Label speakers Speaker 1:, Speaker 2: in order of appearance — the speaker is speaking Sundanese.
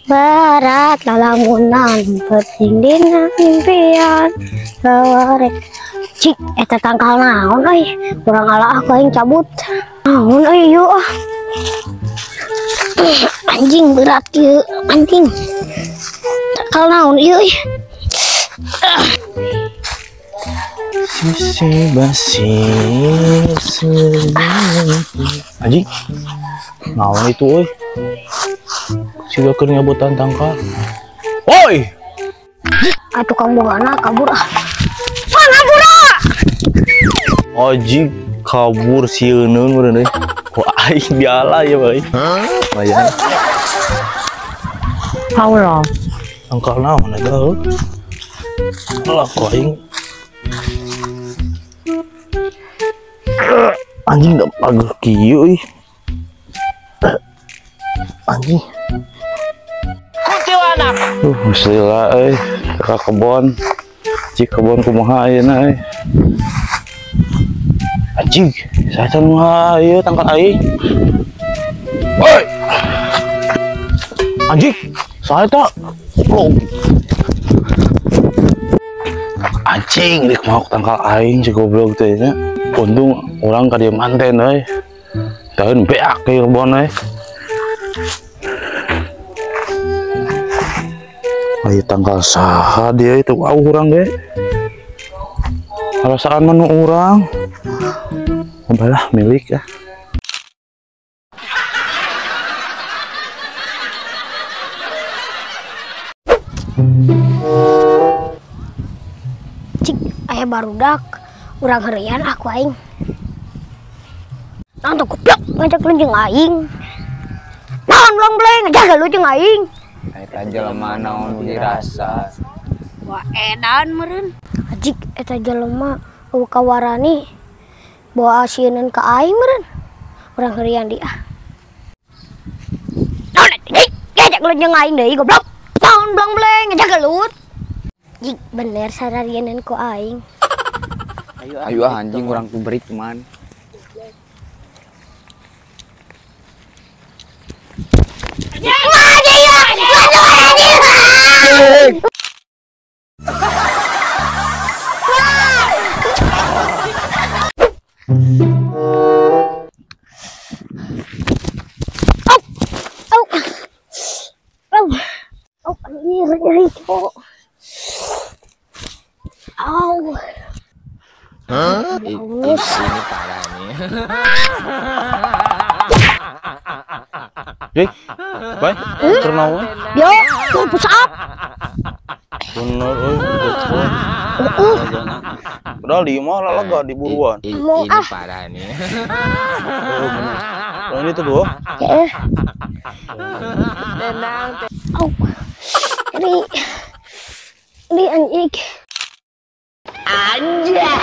Speaker 1: Berat lalamunan penting dina impian sawarek. Cik eta tangkal naon euy, urang ala aku aing cabut. Naon euy ieu ah. Anjing berat ieu, anjing. Tangkal naon ieu euy.
Speaker 2: Sisi basi anjing. Naon itu euy? Siga keur nyabutan tangkal. Woi.
Speaker 1: Ah tukang bogana kabur ah. Mana budak?
Speaker 2: Anjing kabur sieuneun meureun euy. Ku aing diala ya bae. Lumayan.
Speaker 1: Allah.
Speaker 2: Tangkal naon eta heuh? Alah ku aing. Anjing da pageuh kieu euy. Anjing.
Speaker 3: Kuntilanak.
Speaker 2: Lila euy, ka kebon. Cik kebon kumaha ayeuna euy. Anjing, saya can mah ieu tangkal aing. Woi. Anjing, saya tak goblok. Anjing, rek mau tangkal aing si goblok teh nya. Untung urang ka dieu manten euy. Daun beak ieu kebon euy. Ayo tangkal saha dia itu au urang ge. Perasaan menu urang. Abalah milik ya.
Speaker 1: Cik, aya barudak urang heureyan aku aing. Naon tuh goblok ngajak lu jeung aing. Naon blong-bleng ngajak lu jeung aing.
Speaker 4: Eta jelema naon dirasa.
Speaker 1: Wah edan meureun. Ajik eta jelema eueuh kawarani bawa asieuneun ka aing meureun. Urang heureyan di ah. Naon eta ngajak lu jeung aing deui goblok. Naon blong-bleng ngajak gelut. Jik bener sararieun ku aing.
Speaker 4: Ayo ah anjing urang ku beri cuman.
Speaker 1: Au.
Speaker 4: Hah? Ini parah nih.
Speaker 2: Dik, bae, keur naon?
Speaker 1: Yo, tuh push up.
Speaker 2: Bener euy. Padahal di mah lalaga di buruan.
Speaker 4: Ini parah nih.
Speaker 2: Oh, bener. Yang itu tuh.
Speaker 1: Heeh.
Speaker 3: Tenang.
Speaker 1: Au. Ini anjing.
Speaker 3: Anjay.